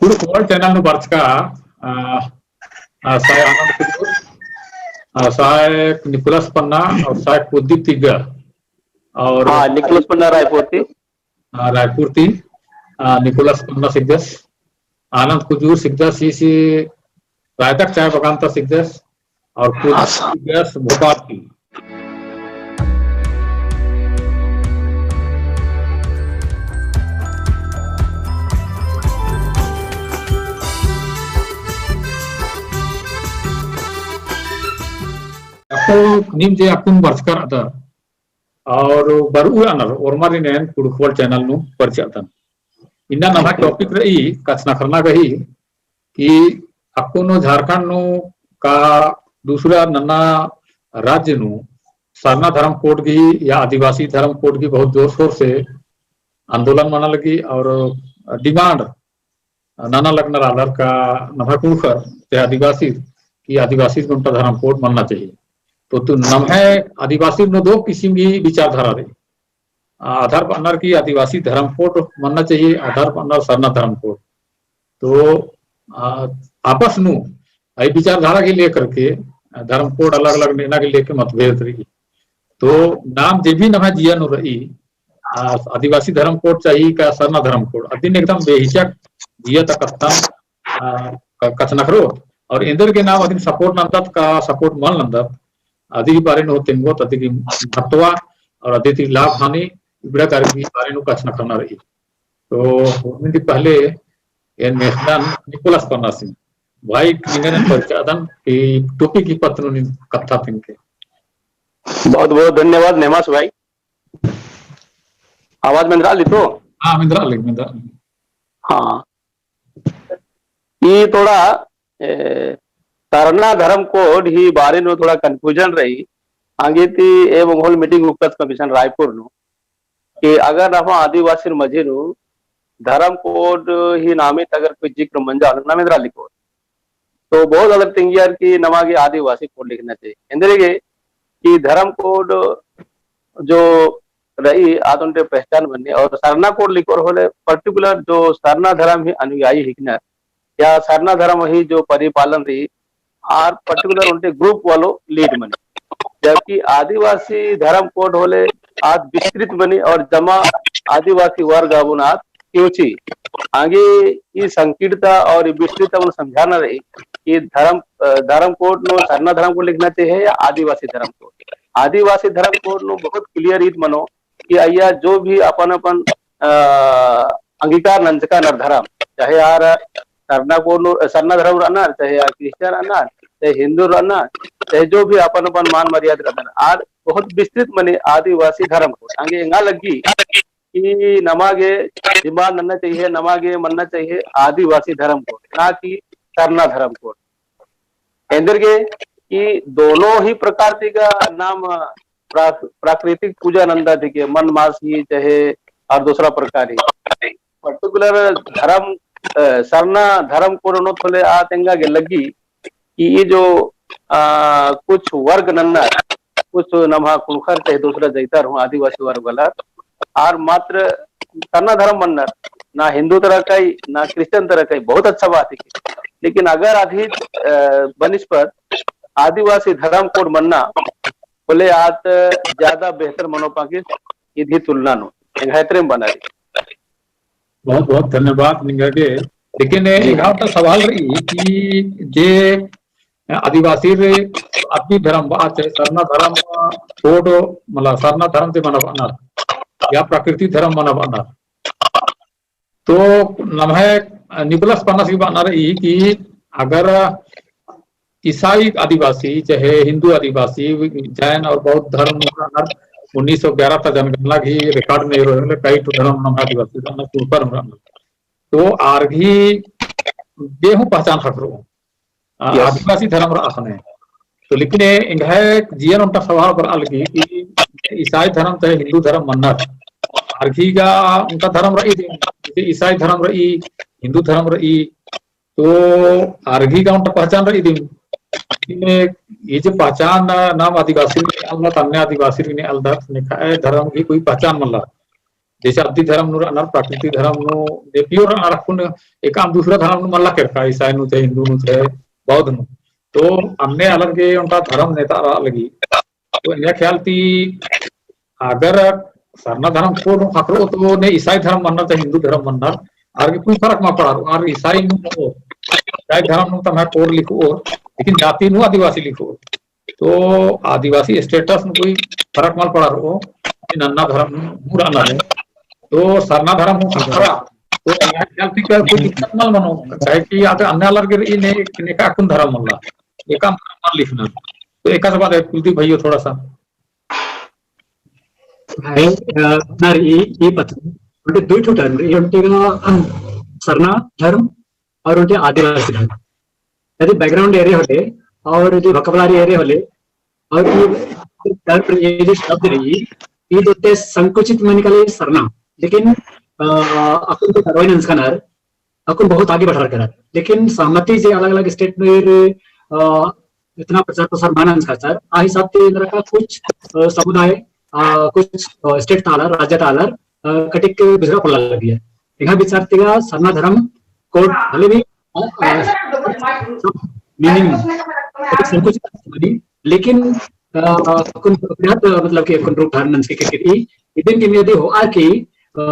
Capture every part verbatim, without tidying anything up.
कुँड़ुख़ World channel नू बरचका, आ, आ, साय आनंद कुजूर, आ, साय निकोलस पन्ना और साय कुलदीप तिग्गा। और हाँ, निकोलस पन्ना रायपुर ती। आ, रायपुर ती, आ, निकोलस पन्ना सिकदस, आनंद कुजूर सिकदस, ईसी रायदक चाय बगान ता सिकदस, और कुलदीप सिकदस भोपाल ती। अक्कु नीम जे अक्कुन बरचका रअदर, और बरऊ रअनर, ओर्मारिन एन कुँड़ुख़ World channel नू परिचय चिअदन। इन्ना नम्है topic रई, कछनखरना गही, कि अक्कुन झारखंड नू का दूसरा नन्ना राज्य नू सरना धर्म code गही या आदिवासी धर्म code गही बहुत जोर शोर से आंदोलन मना लगी और demand नना लगनर आलर का नम्है कुँड़ुख़र, चाहे आदिवासी, कि आदिवासी नू ओन्टा धर्म code मन्ना चाहिए। तो, तो नम्है आदिवासी नू दो किसिम गही विचारधारा रई। आ, आधर बअनर कि आदिवासी धर्म code मन्ना चाहिए, आधर बअनर सरना धर्म code। तो, आ, आपस नू ई विचारधारा के लेकर के, आ, धर्म code अलग-अलग नेना के लेके मतभेद रई। तो नाम जे भी नम्है जिया नू रई, आ, आदिवासी धर्म code चाहिए का सरना धर्म code, अदिन एकदम बेहिचक जिया ता कत्थन, आ, क-, कछनखरोत, और एन्देरगे नाम अदिन support नन्दत का support मल नन्दत, अदी बारे नू तेंगोत, अदी की महत्व और अदी ती लाभ हानि इबड़ा कारी बारे नू कछनखरना रई। तो उर्मिन ती पहले एन मेख़दन निकोलस पन्नासिन, भाई निंगन परिचय चिअदन कि topic ही पत्त नू नीन कत्था तिंके। बहुत बहुत धन्यवाद नेमास भाई। आवाज मेंदरा ली तो? हाँ, मेंदरा ली, मेंदरा ली। हाँ। ई थोड़ा, ए, सरना धर्म code ही बारे नू थोड़ा confusion रई। आगे ती एम ओंगोल meeting उक्कत commission रायपुर नू कि अगर नम्है आदिवासी मझी नू धर्म code ही नामित अगर कोई जिक्र मंजा, नाम एन्दरा लिखो। तो बहुत आलर तिंगियर कि नमा गे आदिवासी code लिखना चाहिए। एन्देरगे कि धर्म code जो रई आद ओन्टे पहचान मनी और सरना code लिखोर होले particular जो सरना धर्म ही अनुयायी हिकनर या सरना धर्म ही जो परिपालन रई आर particular ओन्टे group वालो lead मनी। जबकि आदिवासी धर्म code होले आद विस्तृत मनी और जमा आदिवासी वर्ग अबुन आद क्योंकि आगे ई संकीर्णता और ई विस्तृतता अबुन समझाना रई कि धर्म, अ, धर्म code नू सरना धर्म code लिखना चाहिए या आदिवासी धर्म code। आदिवासी धर्म code नू बहुत clear ईद मनो कि अइय्या जो भी अपन अपन, अ, अंगीकार नंजका नर धर्म, चाहे आर सरना code नू, सरना धर्म रअनर, चाहे आर Christian रअनर, चाहे हिंदू रअनर, चाहे जो भी अपन अपन मान मर्यादा रअनर, आर बहुत विस्तृत मनी आदिवासी धर्म code। आगे एंगा लग्गी कि नमा गे demand नन्ना चाहिए, नमा गे मन्ना चाहिए आदिवासी धर्म code, ना कि सरना धर्म code। एन्देरगे कि दोनों ही प्रकार ती का नाम प्रा-, प्राकृतिक पूजा नंदत हिके, मन मास ही चाहे और दूसरा प्रकार ही। Particular धर्म, अ, सरना धर्म code नू थोले आ तेंगा गे लग्गी कि ये जो, आ, कुछ वर्ग नन्नर, कुछ नम्है कुँड़ुख़र चाहे दूसरा जैतर हूँ आदिवासी वर्ग वाला, आर मात्र सरना धर्म मन्नर, ना हिंदू तरह काई, ना Christian तरह काई, बहुत अच्छा बात है। लेकिन अगर अधिक, अ, बनिस्पत आदिवासी धर्म code मन्ना, होले आद ज्यादा बेहतर मनो पाकिस इदी तुलना नू, एंग्है एतरेम बना रई। बहुत बहुत धन्यवाद निंगा गे। लेकिन एंग्है ओन्टा सवाल रई कि जे आदिवासी रे अदमी धर्म बा, चाहे सरना धर्म code, मतलब सरना धर्म ते मना बअनर या प्राकृतिक धर्म मना बअनर, तो नम्है निकोलस पन्नास की बअना रई कि अगर ईसाई आदिवासी, चाहे हिंदू आदिवासी, जैन और बौद्ध धर्म नू रअनर, उन्नीस सौ ग्यारह ता जनगणना गही record नू एरोय होले कई ठो धर्म नम्है आदिवासी रअनर, कुँड़ुख़र रअनर। तो आर गही जे हूँ पहचान ख़क्खरओ, आ, Yes. आदिवासी धर्म रआ ख़ने। तो लेकिन ए, एंग्है जियन ओन्टा सवाल बरआ लगी कि ईसाई धर्म चाहे हिंदू धर्म मन्नर, आर गही गा ओन्टा धर्म रई दिम, जैसे ईसाई धर्म रई, हिंदू धर्म रई, तो आर गही गा ओन्टा पहचान रई दिम। लेकिन ये जो पहचान नाम आदिवासी ने अलदत, अन्य आदिवासी ने अलदत, नेखय धर्म गही कोई पहचान मल्ला। जैसे अद्दी धर्म नू रअनर, प्रकृति धर्म नू, जे pure रअनर अक्कुन एकाम दूसरा धर्म नू मल्ला केरका, ईसाई नू चाहे हिंदू नू चाहे बौद्ध नू। तो अन्ने आलर गे ओन्टा धर्म नेता रआ लगी। तो एंग्है ख्याल ती अगर सरना धर्म code नू ख़क्खरओ तो ने ईसाई धर्म मन्नर चाहे हिंदू धर्म मन्नर, आर गे कोई फरक मल पड़ारओ, आर ईसाई नू रओ, ईसाई धर्म नू तम्है code लिखओ, लेकिन जाति नू आदिवासी लिखओ। तो आदिवासी status नू कोई फरक मल पड़ारओ, कि नन्ना धर्म नू रअनर। तो सरना धर्म हूँ ख़क्खरा, तो एंग्है ख्याल ती कोई दिक्कत मल मनो, काहे कि आद अन्ने आलर गे रई ने, नेका अक्कुन धर्म मल्ला, एकाम धर्म मल लिखना। तो एका से बात है, कुलदीप भैया थोड़ा सा। भाई, अ, नर ई, ई पत्त, ओन्टे दुई ठो term, ई ओन्टे का, अ, सरना धर्म और ओन्टे आदिवासी धर्म। यदि background एरे होले और जो vocabulary एरे होले और ये term, ये जो शब्द रई, ई ओन्टे संकुचित मनी काली सरना, लेकिन, अ, अक्कुन तो करवाई नंजकनर, अक्कुन बहुत आगे बढ़ारकनर। लेकिन सहमति जे अलग-अलग state नू ईर, अ, इतना प्रचार प्रसार मल नंजकाचर, आ हिसाब ती एन्देर का कुछ, अ, समुदाय, अ, कुछ, अ, state ता आलर, राज्य ता आलर, अ, कटिक बिसरा पोल्ला लगिया। एंग्है विचार ती गा सरना धर्म code भले भी, अ, अ, meaning कटिक संकुचित मनी, लेकिन, अ, अक्कुन बृहद, मतलब कि अक्कुन रूप धारण नंजकी केरकी रई। इदिन गे यदि होआ कि, अ,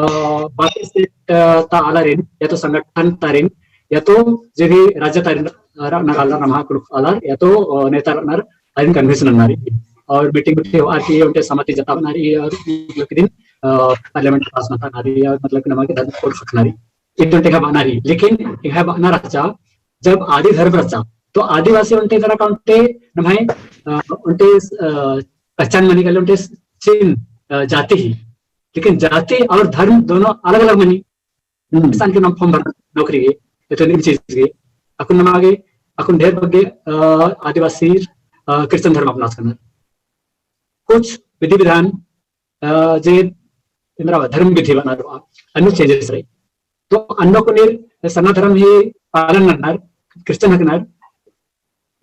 बाकी state, अ, ता आलारिन, या तो संगठन तारिन, या तो जे भी राज्य तारिन, अ, रअनर आलर, नम्है कुँड़ुख़ आलर, या तो, अ, नेता रअनर, आरिन convince नन्ना रई। और meeting में होआ कि ओन्टे सहमति जताबअना रई, और मतलब कि इदिन, अ, parliament pass नन्ना रई, और मतलब कि नमा गे धर्म code ख़क्खना रई। इदिन ओन्टे एंग्है बअना रई, लेकिन एंग्है बअना रहचा, जब आदि धर्म रहचा, तो आदिवासी ओन्टे तरह का ओन्टे नम्है, अ, ओन्टे, अ, पहचान मनी काली ओन्टे चिन्ह, अ, जाति ही। लेकिन जाति और धर्म दोनों अलग-अलग मनी। हम्म। इंसान के नाम form भरना, नौकरी गे, या तो नीम चीज गे। अक्कुन नमा गे, अक्कुन ढेर बग्गे, अ, आदिवासी, अ, Christian धर्म अपनाचकनर। कुछ विधि विधान, अ, जे एन्देर धर्म विधि बअनर, अन्नु changes रई। तो अन्नु अक्कुन ईर सरना धर्म ही पालन नन्नर, Christian हिकनर,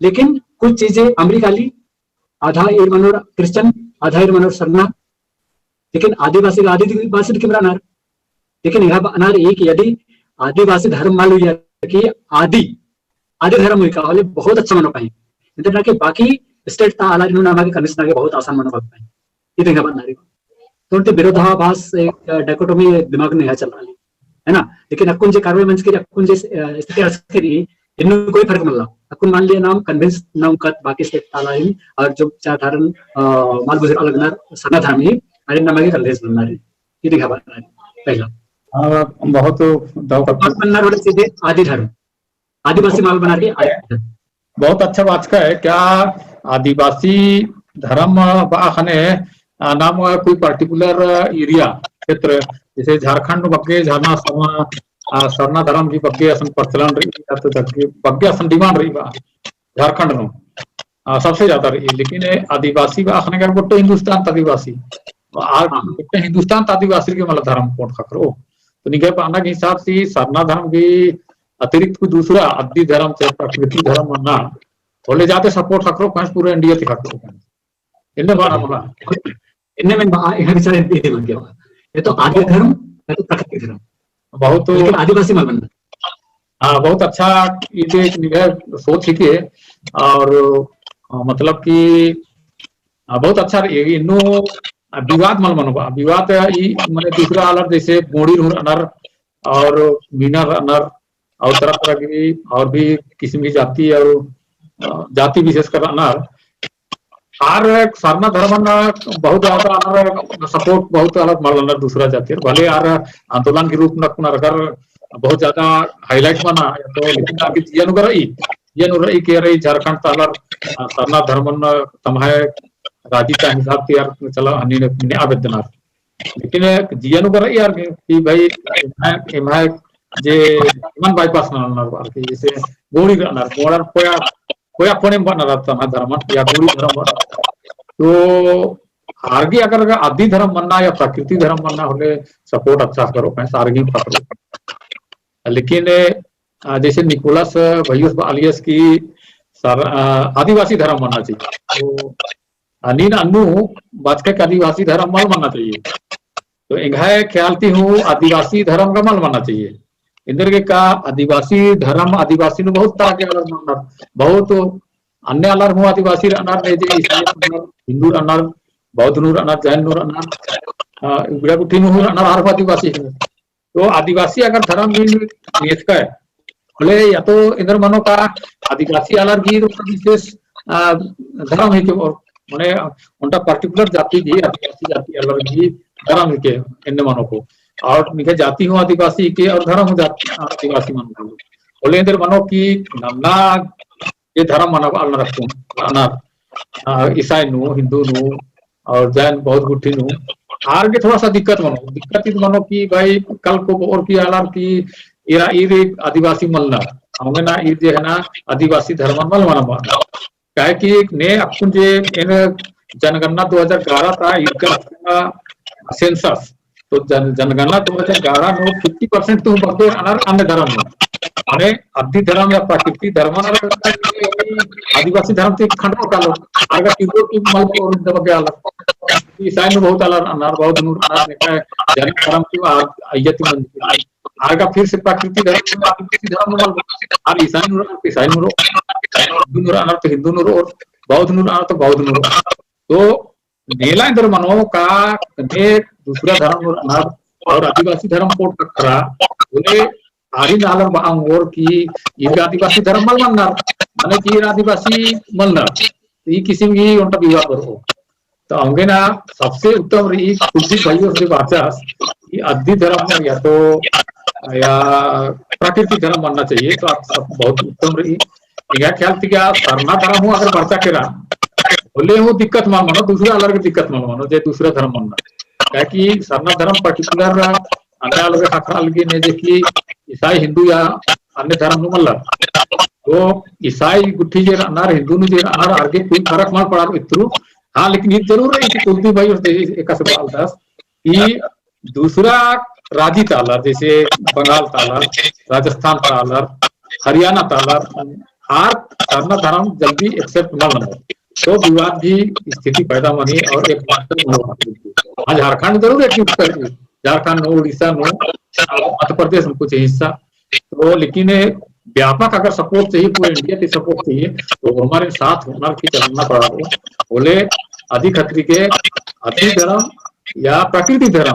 लेकिन कुछ चीजें अमरी काली, आधा ईर मनोर Christian, आधा ईर मनोर सरना, लेकिन आदिवासी, आदिवासी दिम रअनर। लेकिन एंग्है बअना रई कि यदि आदिवासी धर्म मल हुई कि आदि, आदि धर्म हुई का होले बहुत अच्छा मनो पाए। एन्देर ना कि बाकी state ता आलारिन हूँ नमा गे convince नना गे बहुत आसान मनो पाए। इदिन एंग्है बअना रई। तो ओन्टे विरोधाभास, एक, अ, dichotomy दिमाग नू एंग्है चलरआ लगी, है ना? लेकिन अक्कुन जे कार्रवाई मंजकी रई, अक्कुन जे, अ, स्थिति रहचकी रई, इन्नु कोई फर्क मल्ला। अक्कुन मान लिया नाम convince नना ओंगकत बाकी state ता आलारिन, और जो विचारधारन, अ, मल बुझुरआ लगनर सरना धर्म ही, आरिन नमा गे convince नन्ना रई। इदिन एंग्है बअना रई, पहला। हाँ, बहुत दव कत्था। बात मन्ना रई सीधे आदि धर्म। आदिवासी मल बअनर की आदि धर्म। बहुत अच्छा बात का है। क्या आदिवासी धर्म बआ ख़ने, अ, नाम कोई particular area, क्षेत्र, जैसे झारखंड नू बग्गे झरना सरना, अ, सरना धर्म ही बग्गे असन प्रचलन रई, या तो बग्गे, बग्गे असन demand रई बआ झारखंड नू, अ, सबसे ज्यादा रई। लेकिन ए आदिवासी बआ ख़ने का गोट्टे हिंदुस्तान ता आदिवासी, आ हाँ। गोट्टे हिंदुस्तान ता आदिवासी के मला धर्म code ख़क्खरओ। तो निंग्है बअना के हिसाब से सरना धर्म के अतिरिक्त कोई दूसरा अद्दी धर्म से प्राकृतिक धर्म मन्ना, होले जाते support ख़क्खरओ, कहें पूरे India ती ख़क्खरओ। एन्ने बअना मला। एन्ने मेन बआ, एंग्है विचार इदी मल गे बआ। या तो आदि धर्म, या तो प्राकृतिक धर्म। बहुत लेकिन आदिवासी मल मन्ना। हाँ, बहुत अच्छा, इदी एक निंग्है सोच हिके, और, अ, मतलब कि, अ, बहुत अच्छा रई, इन्नु, अ, विवाद मल मनो बआ, विवाद ई मने दूसरा आलर जैसे गोंड़ी हूँ रअनर, और मीनर रअनर, और तरह तरह की और भी किस्म की जाति और, अ, जाति विशेष कर रअनर। आर सरना धर्मन बहुत ज्यादा आर support बहुत अलग मल ननर दूसरा जातिर, भले आर आंदोलन के रूप में अक्कुन आर बहुत ज्यादा highlight मना, तो लेकिन आर गे जिया नू गा रई, जिया नू रई के रई झारखंड ता आलर, अ, सरना धर्मन तम्है राजी ता हिसाब ती आर चला हनी ने, ने आबेद्दनर। लेकिन जिया नू गा रई आर कि भाई, एम्है, एम्है जे मन bypass ननर आर कि जैसे गोंड़ी रअनर, गोंड़र कोया, कोया कोने बअनर तम्है धर्मन, या गोंड़ी धर्म बअनर। तो आर गे अगर, अगर अद्दी धर्म मन्ना या प्राकृतिक धर्म मन्ना होले support अच्छा करो, कहें आर गे पकड़ो। लेकिन, अ, जैसे निकोलस भैयुस बआ लगियस कि सर, अ, आदिवासी धर्म मन्ना चाहिए। तो अ, नीन अन्नु बाचका कि आदिवासी धर्म मल मन्ना चाहिए। तो एंग्है ख्याल ती हूँ आदिवासी धर्म गा मल मन्ना चाहिए। एन्देरगे का आदिवासी धर्म, आदिवासी नू बहुत तरह के आलर मन्नर, बहुत अन्ने आलर हूँ आदिवासी रअनर, ने जे ईसाई रअनर, हिंदू रअनर, बौद्ध नू रअनर, जैन नू रअनर, अ, इबड़ा गुट्ठी नू हूँ रअनर, आर हूँ आदिवासी रअनर। तो आदिवासी अगर धर्म भी नेचकय, होले या तो एन्देर मनो का आदिवासी आलर गही तो विशेष, अ, धर्म हिके, और मने ओन्टा particular जाति गही, आदिवासी जाति आलर गही धर्म हिके, एन्ने मनो को। और निंग्है जाति हूँ आदिवासी हिके और धर्म हूँ जाति, आदिवासी मनो को। होले एन्देर मनो कि नन्ना जे धर्म मनाबआ आलर अक्कुन, आलर, अ, ईसाई नू, हिंदू नू, और जैन बौद्ध गुट्ठी नू, आर गे थोड़ा सा दिक्कत मनो। दिक्कत ईद मनो कि भाई, कल को बओर की आलर की ईरा ईर आदिवासी मलनर, अवंगे ना ईर जे है ना आदिवासी धर्मन मल मनाबआ। काहे कि ने अक्कुन जे एन जनगणना दो हज़ार ग्यारह ता ईर का census, तो जन-, जनगणना दो हज़ार ग्यारह नू fifty percent तो बग्गे रअनर अन्य धर्म नू। माने अद्दी धर्म या प्राकृतिक धर्म नू आदिवासी धर्म ती खंडो कालो। आर गा तिब्बत की मल और बग्गे आलर। ईसाई नू बहुत आलर रअनर, बौद्ध नू रअनर, नेका जैन धर्म ती आ-, अइय्या ती मंजकी। आर गा फिर से प्राकृतिक धर्म नू, आदिवासी धर्म नू मल, आर ईसाई नू रअनर, ईसाई नू रओ, हिंदू नू रअनर तो हिंदू नू रओ, बौद्ध नू रअनर तो बौद्ध नू रओ। तो नेला एन्देर मनो का ने दूसरा धर्म नू रअनर और आदिवासी धर्म code कत्थरा, होले आरिन आलर बआ ओंगोर कि ईर गा आदिवासी धर्म मल मन्नर, माने कि ईर आदिवासी मलनर। तो ई किसिम गही ओन्टा विवाद बरओ। तो अवंगे ना सबसे उत्तम रई कुलदीप भइयस जे बाचस कि अद्दी धर्म या तो या प्राकृतिक धर्म मन्ना चाहिए, तो आप सब बहुत उत्तम रई। एंग्है ख्याल ती का सरना धर्म हूँ अगर बरचा केरा, होले हूँ दिक्कत मल मनो, दूसरा आलर गे दिक्कत मल मनो, जे दूसरा धर्म मन्नर। काहे कि सरना धर्म particular अन्ने आलर गे ख़क्खरआ लगी ने जे कि ईसाई, हिंदू या अन्य धर्म नू मल्लर। तो ईसाई गुट्ठी जे रअनर, हिंदू नू जे रअनर, आर गे कोई फरक मल पड़ार इत्रु। हाँ, लेकिन ई जरूर है कि कुलदीप भइयस एकासे बआलदस कि दूसरा राजी ता आलर, जैसे बंगाल ता आलर, राजस्थान ता आलर, हरियाणा ता आलर, आर सरना धर्म जल्दी accept मल ननोर। तो विवाद की स्थिति पैदा मनी और एक उत्तर मनो। हाँ, झारखंड जरूर एक उत्तर है, झारखंड नू, उड़ीसा नू, मध्य प्रदेश नू कुछ हिस्सा। तो लेकिन व्यापक अगर support चाहिए, पूरे इंडिया की support चाहिए, तो हमारे साथ होना की चलना पड़ा। होले अदी खतरी के अदी धर्म या प्राकृतिक धर्म,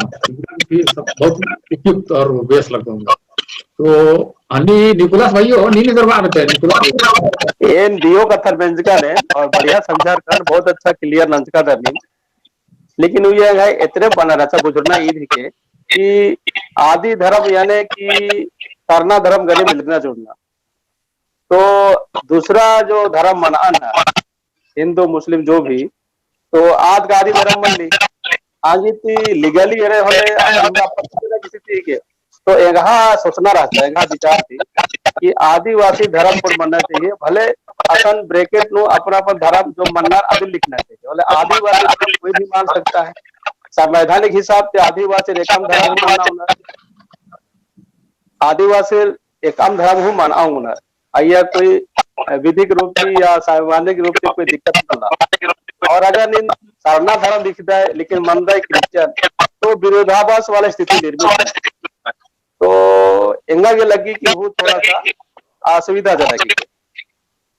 फिर सब बहुत उपयुक्त और बेस लगेगा। तो अन्नी निकोलस भइयो, नीन एन्देर बआ बेद्दय, निकोलस। एन दियो कत्थन मेंजका ने, और बढ़िया समझारकन, बहुत अच्छा clear नंजका दर नीन। लेकिन उइया एंग्है एतने बअनर, अच्छा बुझुरना ईद हिके कि आदि धर्म यानी कि सरना धर्म गने मिलना जुलना। तो दूसरा जो धर्म मनान है, हिंदू, मुस्लिम, जो भी, तो आद गा आदि धर्म मल्ली। आगे ती legally एरे होले, असन हुआ पर किसी चीज के। तो एंग्है सोचना रहचा, एंग्है विचार ती कि आदिवासी धर्म code मन्ना चाहिए, भले असन bracket नू अपना अपन धर्म जो मन्ना अदिन लिखना चाहिए। भले आदिवासी धर्म कोई भी मान सकता है। संवैधानिक हिसाब से आदिवासी एकअम धर्म मन्ना होना। आदिवासी एकअम धर्म हूँ मना ओंगनर। अइय्या कोई, अ, विधिक रूप ती या संवैधानिक रूप ती कोई दिक्कत मल्ला। और अगर नीन सरना धर्म लिखदय, लेकिन मन्दय Christian, तो विरोधाभास वाला स्थिति निर्मित है। तो एंगा गे लग्गी कि हूँ थोड़ा सा असुविधाजनक है।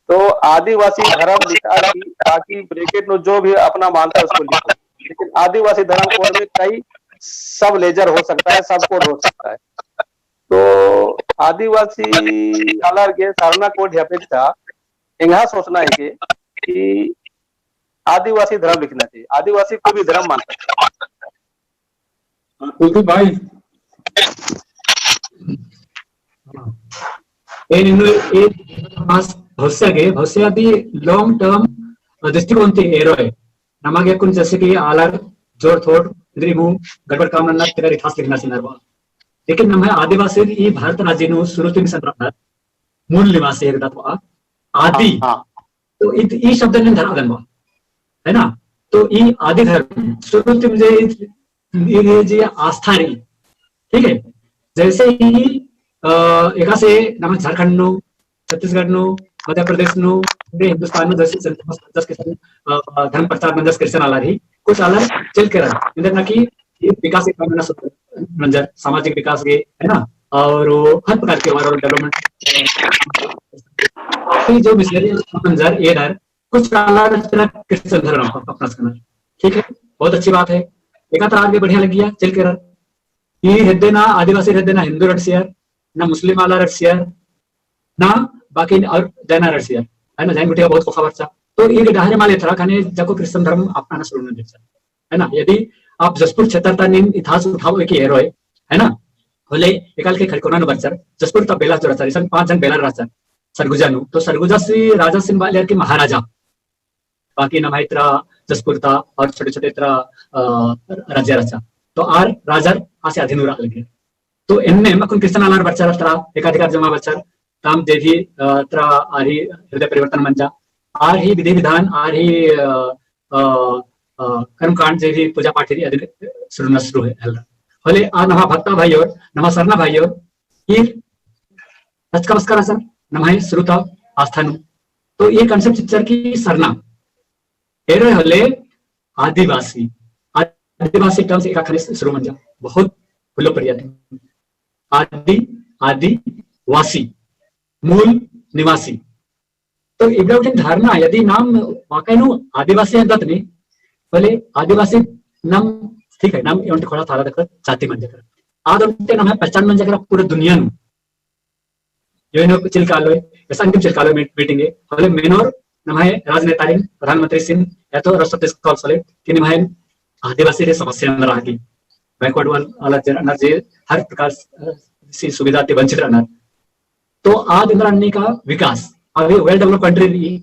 तो आदिवासी धर्म लिखा कि, ताकि bracket में जो भी अपना मानता है उसको लिखो, लेकिन आदिवासी धर्म code में कई sub ledger हो सकता है, sub code हो सकता है। तो आदिवासी आलर गे सरना code अपेक्षा एंग्है सोचना है कि, कि आदिवासी धर्म लिखना चाहिए, आदिवासी कोई भी धर्म मान सकता है। हाँ, कुलदीप भाई। हाँ। एन इन्नु, एन भविष्य गे, भविष्य अदी long term दृष्टिकोण ती एरोय। नमा गे कुन जैसे कि आलर जोर थोड़, इन्द्रिइम गड़बड़ काम नन्ना, तेकर इतिहास लिखना चिअनर बा। लेकिन नम्है आदिवासी ई भारत राज्य नू शुरू ती इसन रअनर, मूल निवासी एरदत बा, आदि। हाँ, हाँ। तो इत-, ई शब्द ने धरा गन बा, है ना? तो ई आदि धर्म, शुरू ती जे इत-, ई जे आस्था रई, ठीक है? जैसे ही, अ, एकासे नम्है झारखंड नू, छत्तीसगढ़ नू, मध्य प्रदेश नू, पूरे हिंदुस्तान नू जैसे जन-, जस के, अ, धर्म प्रचार नंजस Christian आलर ही, कुछ आलर चल के रहा। इधर ना कि ये विकास के काम ना सब मंजर, सामाजिक विकास के, है ना, और हर प्रकार के overall development। ये जो missionary मंजर, ये डर कुछ आलर रचना क्रिश्चियन धर्म अपनासकनर। ठीक है, बहुत अच्छी बात है। एका तरह आगे बढ़िया लगिया, चल के रर। ई हेद्दे ना आदिवासी हेद्दे ना हिंदू रटसियर, ना मुस्लिम आलर रटसियर, ना बाकी और जैना रटसियर, है ना, जैन गुटिया बहुत ख़ोख़ा बरचा। तो ई डहरे मल एथरा ख़ने जाको क्रिश्चियन धर्म अपनाना शुरू नंजर, है ना। यदि आप जशपुर क्षेत्र ता नीम इतिहास उठाओ एके एरोय, है ना, होले एकालेखे खड़कोना नू बरचर, जशपुर ता बेला जो रहचर, इसन पाँच जन बेला रहचर, सरगुजा नू, तो सरगुजासिन राजासिन बआलियर कि महाराजा, बाकी नम्है इतरा जशपुर ता और छोटे-छोटे इतरा, अ, राज्य रहचा। तो आर राजर आसे अधीन नू रआ लगियर। तो एन्ने अक्कुन क्रिश्चियन आलर बरचर अतरा, एकाधिकार जमा बरचर, ताम जे भी, अ, इतरा आर ही हृदय परिवर्तन मंजा, आर ही विधि विधान, आर ही, अ, अ, अ, कर्मकांड जे भी पूजा पाठ रई अदिन शुरू नना शुरू है, हल। होले आ नम्है भक्ता भाईयोर, नम्है सरना भाईयोर, ईर रचका बसका रहचर, नम्है शुरू ता आस्था नू। तो ई concept चिच्चर कि सरना। एरोय होले आदिवासी, आदिवासी terms एका ख़ने शुरू मंजा, बहुत फुल्लो परिया ती। आदि, आदिवासी, मूल निवासी। तो इबड़ा उठिन धारणा, यदि नाम वाकई नू आदिवासी हेद्दत नी, होले आदिवासी नाम, ठीक है, नाम ओन्टे ख़ोंड़हा थारा तक जाति मंजा केरा। आद ओन्टे नम्है पहचान मंजा केरा पूरा दुनिया नू। यो इन्नु चिलका आलोय, ऐसा अंतिम चिलका आलोय meet-, meeting है। होले मेनोर नम्है राजनेतारिन, प्रधानमंत्रीसिन, या तो राष्ट्रपतिसिन call सोले कि निम्है आदिवासीर समस्या रई, backward वाल-, वाला जे रअनर जे हर प्रकार, अ, से सुविधा ती वंचित रअनर। तो आद एन्दरा अन्ने का विकास, अभी well developed country रई,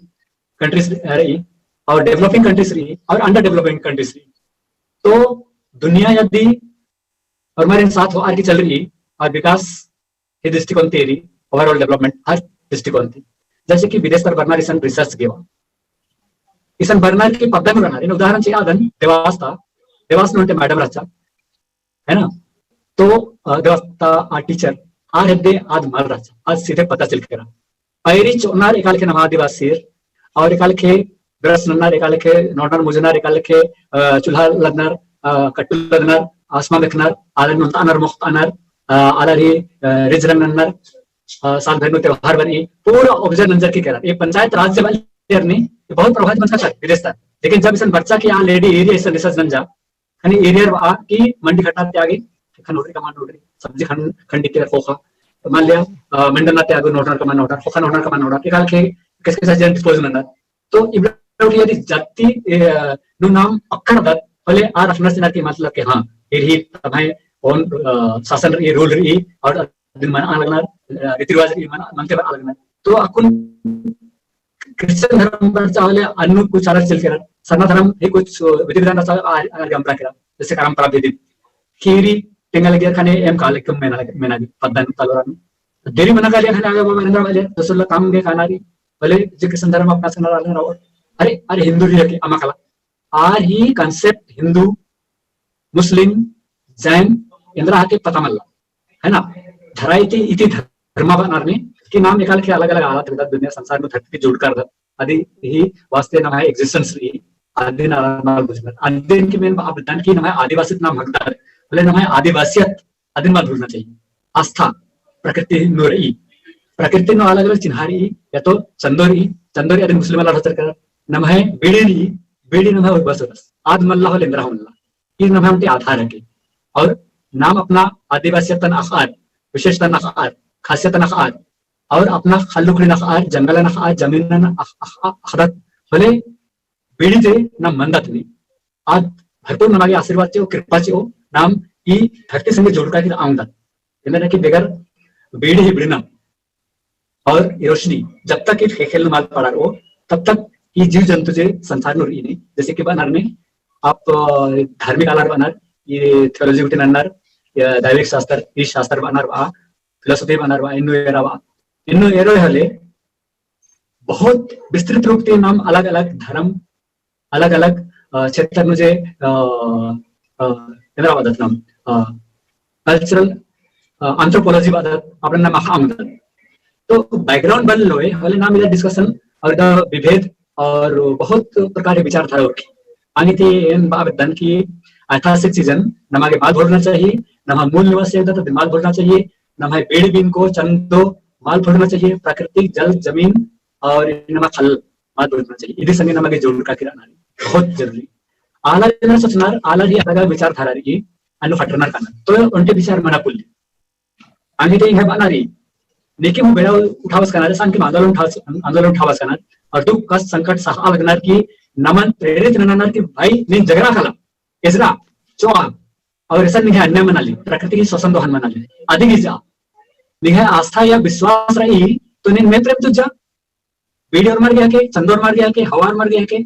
countries रई, और developing countries रई, और under developing countries रई। तो दुनिया यदि और हमारे साथ होअर की चल रई, और विकास ही दृष्टिकोण ती रई, overall development हर दृष्टिकोण ती। जैसे कि विदेश तर बरनर इसन research गे बआ। इसन बरनर की पद्दा नू रअनर, इन्नु उदाहरण चिआ दन देवास ता, देवास नू ओन्टे madam रहचा, है ना? तो, अ, देवास ता आ teacher, आर हेद्दे आद मल रहचा, आद सीधे पता चिलका केरा। पैरी चोअनर एकालेखे नम्है आदिवासीर, और एकालेखे brush नन्नर, एकालेखे नोड़नर मुजनर, एकालेखे, अ, चूल्हा लदनर, अ, कट्टू लदनर, आसमा मेखनर, आलर नोंताअनर मोख़ताअनर, अ, आलर ही, अ, रिझ रंग नन्नर, अ, साल भर नू त्योहार बरई, पूरा observe नंजर की केरर। ये पंचायत राज जब लेर नी, ये बहुत प्रभावित मंजका विदेश ता। लेकिन जब इसन बरचा कि आ lady area इसन research नंजा, ख़ने area बआ कि मंडी घाटा ती आगे, ख़ेक्खा नोड़री, कमआ नोड़री, सब्जी खन-, खंडी केरा ख़ोख़ा, तो मान लिया, अ, मंडना ती आगे नोड़नर कमआ नोड़नर, ख़ोख़ा नोड़नर कमआ नोड़नर, एकालेखे कैसे कैसे चीजन dispose नन्नर। तो इबड़ा उठी यदि जाति, ए, अ, नू नाम अक्कर दत, होले आर अख़नर चिअनर की मतलब कि हाँ, ईर ही तम्है ओन, अ, शासन रई, rule रई, और अदिन मना लगनर, अ, रीति रिवाज रई, मना, मनते बरआ लगनर। तो अक्कुन क्रिश्चियन धर्म बरचा होले अन्नु कुछ अलग चल केरा, सरना धर्म ही कुछ विधि विधान बरचा आ, आ, आगे अम्बरा केरा, जैसे करम परब ही दिन। खीरी टेंगा लगियर ख़ने एम काले कम मेना लगे, मेना गे, पद्दा नू तलोरा नू। देरी मना कालिया ख़ने आगे बाबा नंदर वाले, रसुल्ला काम गे खाना रई, भले जे क्रिश्चियन धर्म अपनासकनर आलर और, अरे, अरे हिंदू रई के अमा कला। आर ही concept हिंदू, मुस्लिम, जैन, एन्दरा हके पता मल्ला, है ना? धराई ती इती धर्मा बअनर ने, कि नाम एकालेखे अलग-अलग आलत रअदत दुनिया संसार नू धरती ती जुड़का रअदत। अदी ही वास्ते नम्है existence रई, अदिन आलर मल बुझनर। अदिन की मेन बआ बेद्दन कि नम्है आदिवासियत नाम हकदार, भले नम्है आदिवासियत अदिन मल भूलना चाहिए। आस्था प्रकृति नू रई, प्रकृति नू अलग-अलग चिन्हा रई, या तो चंदो रई, चंदो रई अदिन मुस्लिम आलर रहचर केरर, नम्है बीड़ी रई, बीड़ी नम्है उर्बस उर्बस, आद मल्ला होले एन्दरा हूँ मल्ला। ई नम्है ओन्टे आधार हके। और नाम अपना आदिवासियतन अख़अर, विशेषतन अख़अर, खासियतन अख़अर, और अपना ख़ल्ल लुखड़िन अख़अर, जंगलन अख़अर, जमीनन अख़-, अख़-, अख़दत होले बीड़ी जे नाम मन्दत नी। आद भरपूर नमा गे आशीर्वाद चिओ, कृपा चिओ, नाम ई धरती संगे जोड़का की आउंदत। एन्देर कि बेगर बीड़ी ही बिड़ना और ई रोशनी जब तक ई ख़ेख़ेल नू मल पड़ारओ, तब तक ई जीव जंतु जे संसार नू रई नी, जैसे कि बअनर ने, आप, अ, धार्मिक आलर बअनर, ई theology गुट्ठी नन्नर, या दैविक शास्त्र, ई शास्त्र बअनर बआ, philosophy बअनर बआ, इन्नु एरा बआ, इन्नु एरोय होले, बहुत विस्तृत रूप ती नाम अलग-अलग धर्म, अलग-अलग, अ, क्षेत्र नू जे, अ, अ, एन्दरा बअदत नाम, अ, cultural, अ, anthropology बअदत, अपना नाम अख़आ ओंगदत। तो background बल्लोय, होले नाम इदा discussion और इदा विभेद और बहुत प्रकार के विचारधारा उरखी। आनी ती एन बआ बेद्दन कि ऐतिहासिक चीजन नमा गे मल भुलना चाहिए, नमा मूल निवासी होता तो मल भुलना चाहिए, नमा बीड़ी बीनको चंदो मल भुलना चाहिए, प्राकृतिक जल, जमीन और नमा खल मल भुलना चाहिए। इदी संगे नमा गे जोड़ का किराना बहुत जरूरी। आलर एन्ने सोचनर, आलर ही अलग विचारधारा रई, अन्नु फटरनर कानर। तो ओन्टे विचार मना पुल्ली। आगे ते इन्हें बअना रई। नेके हूँ बेड़ा उठावस कानर, सन के आंदोलन उठावस, आंदोलन उठावस कानर। और दुख कष्ट संकट सहा लगनर की नमन प्रेरित ननर की भाई नीन जगरा काला, एजरा, चोआ। और ऐसा निंग्है अन्याय मनाली, प्रकृति ही शोषण दोहन मनाली। अदिगे जा। निंग्है आस्था या विश्वास रई, तो नीन मेम प्रेम तुज्जा। बीड़ी ओर्मर गे हके, चंदो ओर्मर गे हके, हवा ओर्मर गे हके,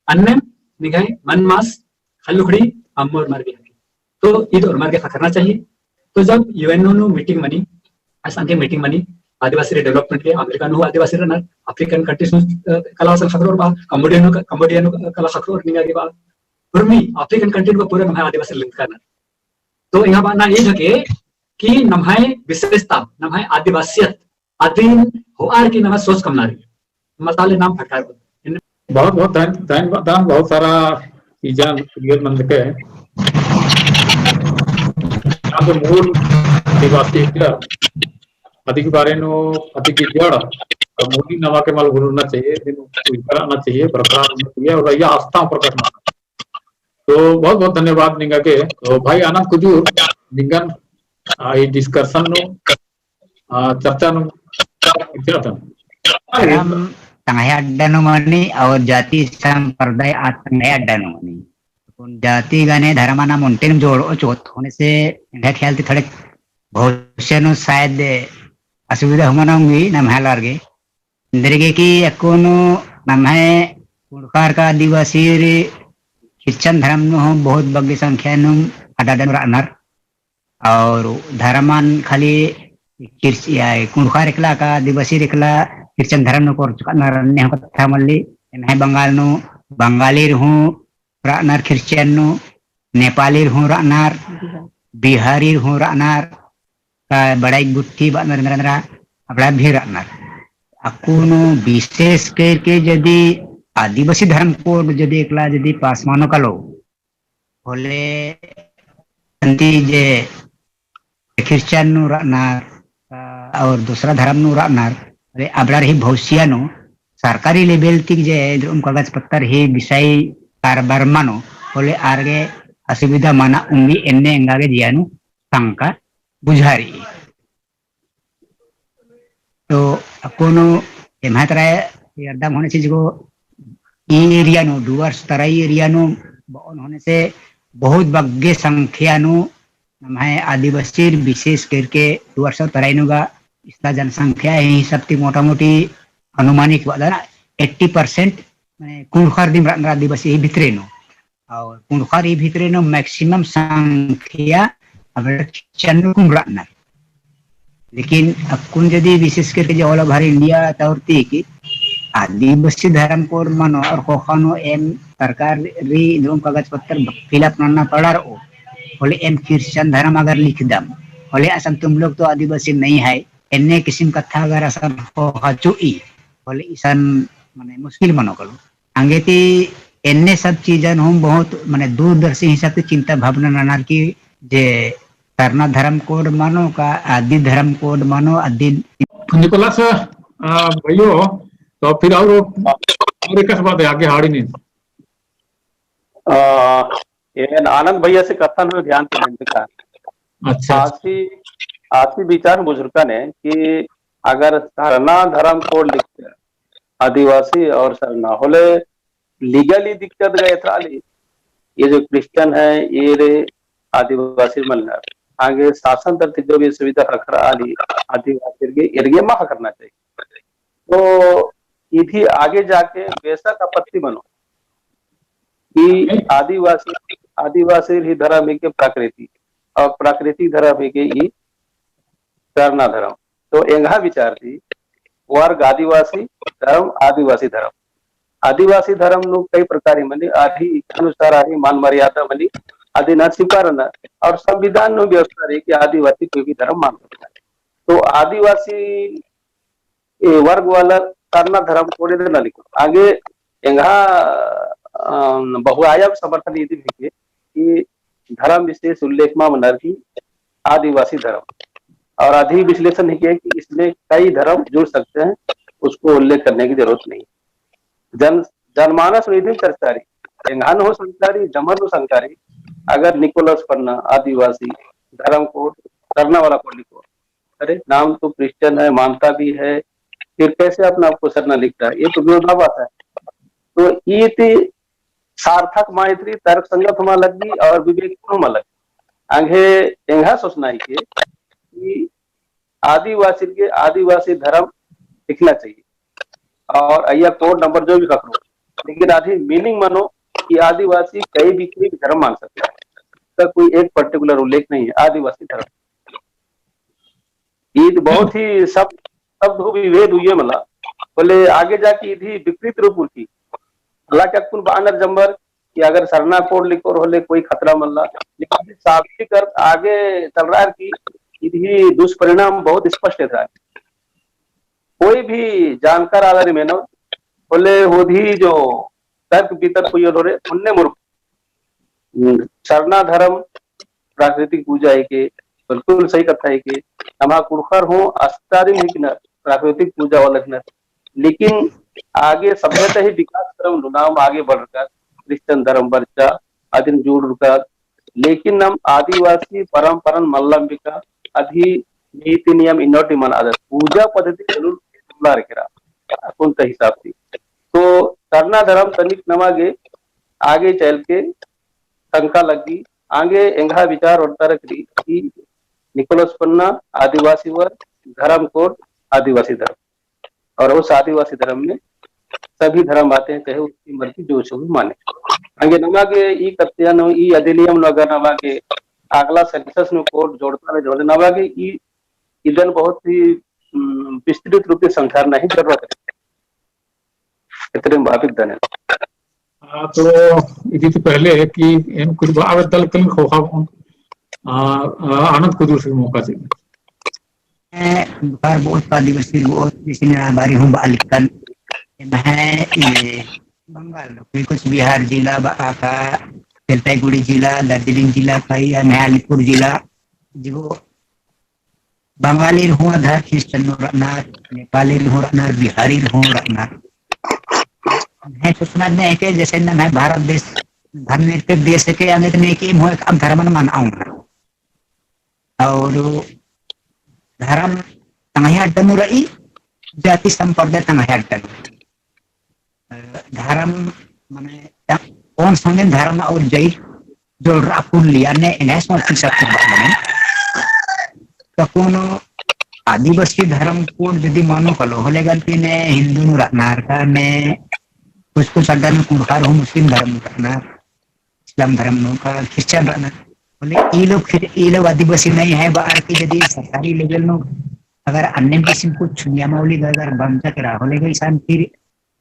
अन्नेम निंग्है मन मास खल्ल उखड़ी अम्म ओर्मर गे हके। तो ईद ओर्मर गे ख़क्खरना चाहिए। तो जब यूएनओ नू मीटिंग मनी, असन के मीटिंग मनी, आदिवासी रे डेवलपमेंट के, अमेरिका नू आदिवासी रअनर, अफ्रीकन कंट्रीज नू, अ, कला असन ख़क्खरओर बा, कंबोडिया नू, कंबोडिया नू कला ख़क्खरओर निंगा गे बा, उर्मी अफ्रीकन कंट्री नू पूरा नम्है आदिवासी लिंक करना। तो यहाँ बअना ईद हके कि नम्है विशेषता, नम्है आदिवासियत, अदिन होअर की नमा सोच कमना रई। मसाले नाम फटकार को। बहुत, बहुत धन-, धन्यवाद। बहुत सारा चीजन clear मंजके। यहाँ पे मूल आदिवासी का, अदी के बारे में, अदी की जड़, और मूल ही नमा के मल भूलना चाहिए, दिन उजागर करना चाहिए, बरकरार रखना चाहिए, और यह आस्था प्रकट करना। तो बहुत बहुत धन्यवाद निंगा के। तो भाई आनंद कुजूर, निंगन, आ, ई discussion नू, आ, चर्चा नू, चर्चा नू। धरम तंग्है अड्डा नू मनी और जाति संप्रदाय आ तंग्है अड्डा नू मनी। उन जाति गने धरम नाम ओन्टे नू जोड़ओ चिओत होने से एंग्है ख्याल ती थोड़े भविष्य नू शायद असुविधा हूँ मना ओंगी नम्है आलर गे। एन्देरगे कि अक्कुन नम्है कुँड़ुख़र का आदिवासीर Christian धरम नू हूँ बहुत बग्गे संख्या नू अड्डा अड्डा नू रअनर। और धरमन खाली Chris-, या कुँड़ुख़र एकला का आदिवासीर एकला Christian धरम नू कोरचकनर अन्ने हूँ कत्था मल्ली। एम्है बंगाल नू बंगालीर हूँ रअनर Christian नू, नेपालीर हूँ रअनर, बिहारीर हूँ रअनर, का बड़ाई गुट्ठी बअनर मेरा मेरा, अबड़ा भी रअनर। अक्कुन विशेष करके जदि आदिवासी धर्म code जदि एकला जदि pass मनो कालो, होले अन्ती जे Christian नू रअनर, अ, और दूसरा धर्म नू रअनर, अरे अबड़ा रई भविष्य नू सरकारी level ती जे इन्द्रिम कागज पत्तर ही विषय कारबार मनो, होले आर गे असुविधा मना ओंगी एन्ने एंगा गे जिया नू शंका बुझारई। तो अक्कुन एम्है तरा एकदम होने से जो ई area नू, डुअर्स तराई area नू बओन होने से बहुत बग्गे संख्या नू नम्है आदिवासीर विशेष करके डुअर्स तराई नू गा इतना जनसंख्या ही हिसाब ती मोटा मोटी अनुमानिक बअदन eighty percent माने कुँड़ुख़र दिम रअनर आदिवासी ही भितरे नू। और कुँड़ुख़र ही भितरे नू maximum संख्या अबड़ा Christian नू कुम रअनर। लेकिन अक्कुन जदि विशेष करके जो all over India तौर ती कि आदिवासी धर्म code मनो और ख़ोख़ा नू एम सरकार रई इन्द्रिम कागज पत्तर fill up नन्ना पड़ारओ, होले एम Christian धर्म अगर लिखदम, होले असन तुम लोग तो आदिवासी नहीं है, एन्ने किसिम कत्था अगर असन ख़ोख़ा चिई, होले इसन माने मुश्किल मनो कालो। अंगे ती एन्ने सब चीजन हूँ बहुत माने दूरदर्शी हिसाब ती चिंता भावना ननर की जे सरना धर्म code मनो का आदि धर्म code मनो आदि। निकोलस, अ, भइयो, तो फिर और, और एक बात है, आगे हाड़ी नहीं। अ, एन आनंद भइया से कत्थन हूँ ध्यान से लेने का। अच्छा, अच्छा। आसी, आसी विचार बुजुर्गन ने कि अगर सरना धर्म code लिखते आदिवासी और सरना होले legally दिक्कत गा एथरा ली। ये जो Christian है, ये रे आदिवासी मन है। आगे शासन तरती जो भी सुविधा ख़क्खरा ली, आदिवासी गे, एरगे मा ख़क्खरना चाहिए। तो इदी आगे जाके बेशक आपत्ति मनो कि आदिवासी, आदिवासी ही धर्म ही के प्राकृतिक और प्राकृतिक धर्म ही के ई सरना धर्म। तो एंग्है विचार ती वर्ग आदिवासी धर्म, आदिवासी धर्म। आदिवासी धर्म नू कई प्रकार ही मनी, आर ही इच्छानुसार आर ही मान मर्यादा मनी, आदि ना स्वीकार ना। और संविधान नू व्यवस्था रई कि आदिवासी कोई भी धर्म मान सकता है। तो आदिवासी ए वर्ग वाला सरना धर्म code ना लिखो। आगे एंग्है, अम, बहुआयाम समर्थन इदी भी के कि धर्म विशेष उल्लेख मा मनर की आदिवासी धर्म। और अदही विश्लेषण हिके कि इसमें कई धर्म जुड़ सकते हैं, उसको उल्लेख करने की जरूरत नहीं। जन-, जनमानस नू इदिन चर्चा रई, एंगन हूँ शंका रई, जम्मर नू शंका रई, अगर निकोलस पन्ना आदिवासी धर्म code, सरना वाला code लिखो, अरे, नाम तो क्रिश्चियन है, मानता भी है, फिर कैसे अपने आप को सरना लिख रहा है? ये तो विरोधाभास है। तो ईद सार्थक मल रई, तर्क संगत मल लग्गी और विवेकपूर्ण मल लग्गी। एंग्है, एंग्है सोचना हिके कि आदिवासी के आदिवासी धर्म लिखना चाहिए और अइय्या code number जो भी पकड़ो, लेकिन अदही meaning मनो कि आदिवासी कई भी, कोई भी धर्म मान सकता है, इसका कोई एक particular उल्लेख नहीं है आदिवासी धर्म। ईद बहुत ही शब्द, शब्द हूँ विभेद उइय्या मला, होले आगे जाके इदही विकृत रूप उरखी। हालांकि अक्कुन बअनर जम्मर कि अगर सरना code लिखोर होले कोई खतरा मल्ला, लेकिन शाब्दिक अर्थ आगे चल रहा है कि इदही दुष्परिणाम बहुत स्पष्ट है। कोई भी जानकार आलर मेनो होले होदही जो तर्क वितर्क हुई होले उन्ने मुरुख। हम्म, सरना धर्म प्राकृतिक पूजा हिके, बिल्कुल सही कत्था हिके। नम्है कुँड़ुख़र हूँ अस्तारिम हिकनर, प्राकृतिक पूजा वाला हिकनर। लेकिन आगे सभ्यता ही विकास क्रम नू नाम आगे बढ़रका, क्रिश्चियन धर्म बरचा, अदिन जुड़रका। लेकिन नम आदिवासी परंपरन मल्ला अम्बिका, अदही नीति नियम इन्नोटी मना आदत, पूजा पद्धति जरूर बदला रखेरा, अक्कुन ता हिसाब ती। तो सरना धर्म तनिक नमा गे आगे चल के शंका लग्गी। आगे एंग्है विचार ओन्टा रई कि निकोलस पन्ना आदिवासी वर, धर्म code आदिवासी धर्म, और उस आदिवासी धर्म में सभी धर्म आते हैं, चाहे उसकी मर्जी जो भी माने। आगे नमा गे ई कत्था नू, ई अधिनियम नू अगर नमा गे अगला census नू code जोड़ता रहे, जोड़े नमा गे ई इदन बहुत ही, उम, विस्तृत रूप से समझारना ही जरूरत है। इतने भाविक धन्यवाद। हाँ, तो इदी तो पहले है कि एन कुछ बात दल कल खोखा, आ, आ, आनंद कुदुर से मौका दे। मैं बार बहुत आदिवासी बहुत जैसे मेरा बारी हूँ बालिकन। मैं ये बंगाल, कोई कुछ बिहार जिला बा का, जलपाईगुड़ी जिला, दार्जिलिंग जिला का या मैं अलीपुर जिला, जो बंगालीर हूँ आधा क्रिश्चियन नू रअनर, नेपालीर हूँ रअनर, बिहारीर हूँ रअनर। मैं सोचना ने के जैसे नम्है भारत देश धर्मनिरपेक्ष देश है के, अनेक ने के मुँह एक धर्मन मनाओ। और धर्म तंग्है अड्डा नू रई, जाति संप्रदाय तंग्है अड्डा नू। अ, धर्म मने ता-, ओन संगेन धर्म और जाइत जोड़रआ कुल्ली, अन्ने एंग्है सोच हिसाब ती बआ मने। तो कोनो आदिवासी धर्म code जदी मनो कलो, होले गलती ने हिंदू नू रअनर का, ने कुछ कुछ अड्डा नू कुँड़ुख़र हूँ मुस्लिम धर्म नू रअनर, इस्लाम धर्म नू का क्रिश्चियन रअनर। होले ई लोग फिर, ई लोग आदिवासी नहीं है, बअर की जदी सरकारी level नू अगर अन्ने किसिम कुछ नियमावली अगर बंचा केरा, होले गई सन फिर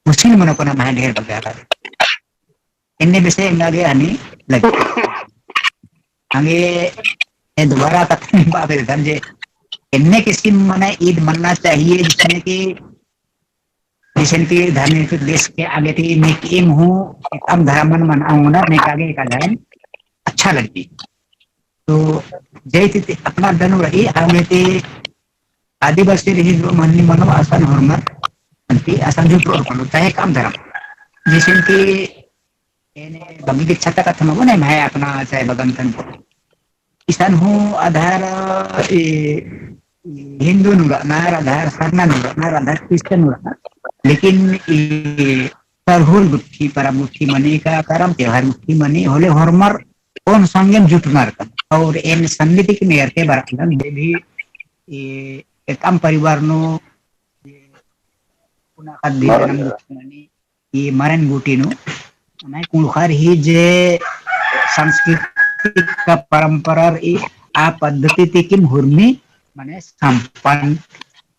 मुश्किल मनो कोना महा ढेर बग्गे। एन्ने बेसे एंगा गे हनी लगी। आगे ए दोबारा कत्था निम्बा बेलदन जे एन्ने किसिम मने ईद मनना चाहिए जिसमें कि, जिसमें कि धार्मिक देश के आगे ती नेक एम हूँ एकअम धर्मन मनाओ ना नेक आगे का जाए अच्छा लगी। तो जैसे ती अपना धर्म रही आगे ती आदिवासी रही जो मन्नी मनो असन होरमर, अन्ती असन जो तोर मनो, चाहे एकअम धर्म। जैसे कि एने बग्गे गे अच्छा ता कत्था मनो ने, मैं अपना चाहे बगन तन। इसन हूँ आधार, ए, हिंदू नू रअनर, आधार सरना नू रअनर, आधार क्रिश्चियन नू रअनर। लेकिन ए, सरहुल गुट्ठी, परब गुट्ठी मनी का, करम त्योहार गुट्ठी मनी, होले होरमर ओन संगेन जुटनर का। और एन समिति की मेयर के बरअनर, जे भी ए, एकअम परिवार नू, ए, पुना कद्दी मरन जनम गुट्ठी मनी, ई मरन गुट्ठी नू, नम्है कुँड़ुख़र ही जे सांस्कृतिक का परंपरा रई आ पद्धति ती किम हुरमी मने संपन्न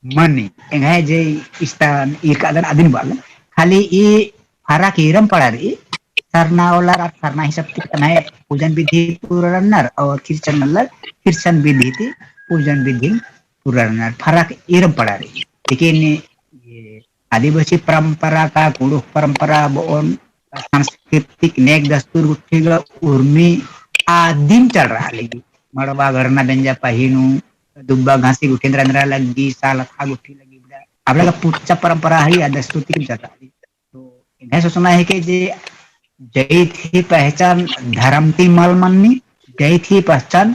मनी। एंग्है जे इस्ता ई कादन अदिन बअदन, खाली ई फरक ईरम पड़ा रई, सरना ओलर अरा सरना हिसाब ती तम्है पूजन विधि पूरा रअनर और क्रिश्चियन ओलर क्रिश्चियन विधि ती पूजन विधि पूरा रअनर, फरक ईरम पड़ा रई। लेकिन ये आदिवासी परंपरा का, कुँड़ुख़ परंपरा बओन सांस्कृतिक नेग दस्तूर गुट्ठी गा उर्मी आदिम चल रहा लगी। मड़वा गड़ना बेंजा पही नू, दुब्बा घासी गुट्ठी एन्दरा एन्दरा लग्गी, साल अतख़ा गुट्ठी लग्गी, बड़ा। अब लगा पुच्चा परंपरा है, या दस्तूर ती चल रहा लगी। तो एंग्है सोचना है कि जे जैत ही पहचान धर्म ती मल मन्नी, जैत ही पहचान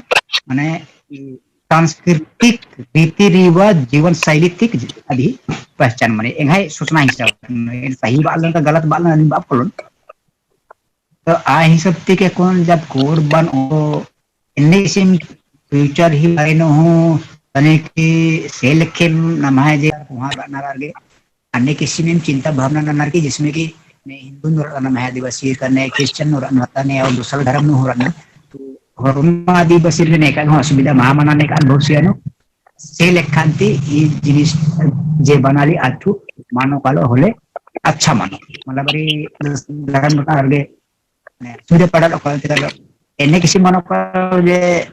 माने सांस्कृतिक रीति रिवाज, जीवन शैली ती अदी पहचान मन्नी। एंग्है सोचना हिसाब, सही बात लन का गलत बात लन, अदी बात कलोन। तो आ हिसाब ती के कौन जब कोड बन ओ, एन्ने किसिम फ्यूचर ही बारे नू हूँ, तने कि से लेखे नम्है जे कोहाँ रअनर आर गे, अन्ने किसिम चिंता भावना ननर की, जिसमें कि ने हिंदू नू रअनर, नम्है आदिवासी का ने क्रिश्चियन नू रअनर, तने और दूसरा धर्म नू हूँ रअनर। तो होरमा आदिवासी ने नेका हूँ असुविधा मल मना नेका अनुभव सिया नू। से लेखन ती ई जिनिस जे बनाली अठु मनो कालो होले अच्छा मनो। मतलब अरी धर्म का आर गे सुविधा पड़ा लोग कालो, एन्ने किसी मनो कालो जे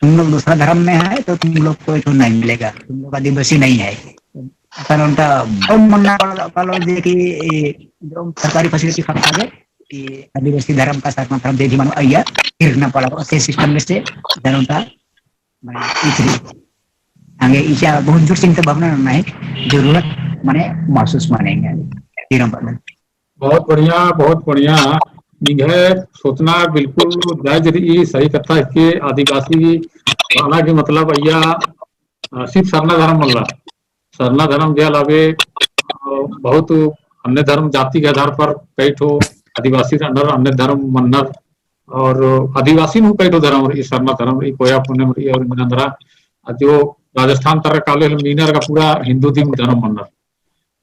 तुम लोग दूसरा धर्म में है तो तुम लोग को तो नहीं मिलेगा, तुम लोग आदिवासी नहीं है। कारण उनका बहुत मन्ना कालो जे कि जो सरकारी फैसिलिटी खा के कि आदिवासी धर्म का सरना धर्म दे दी मनो अइया, फिर ना पड़ा से सिस्टम में से धर्म का माने इचरी। आगे इशा बहुत जोर चिंता भावना नना है, जरूरत माने महसूस माने है। तीरम बदल। बहुत बढ़िया, बहुत बढ़िया। निंग्है सोचना बिल्कुल जायज रई, सही कत्था है कि आदिवासी वाला के मतलब अइया, अ, सिर्फ सरना धर्म मल्ला। सरना धर्म जे अलावे, अ, बहुत अन्य धर्म जाति के आधार पर कई ठो आदिवासी रअनर, अन्य धर्म मन्नर, और आदिवासी नू कई ठो धर्म रई, सरना धर्म रई, कोया पुनेम रई, और इन्ना एन्दरा, अ, जो राजस्थान तरा कालो होले मीनर का पूरा हिंदू धर्म मन्नर।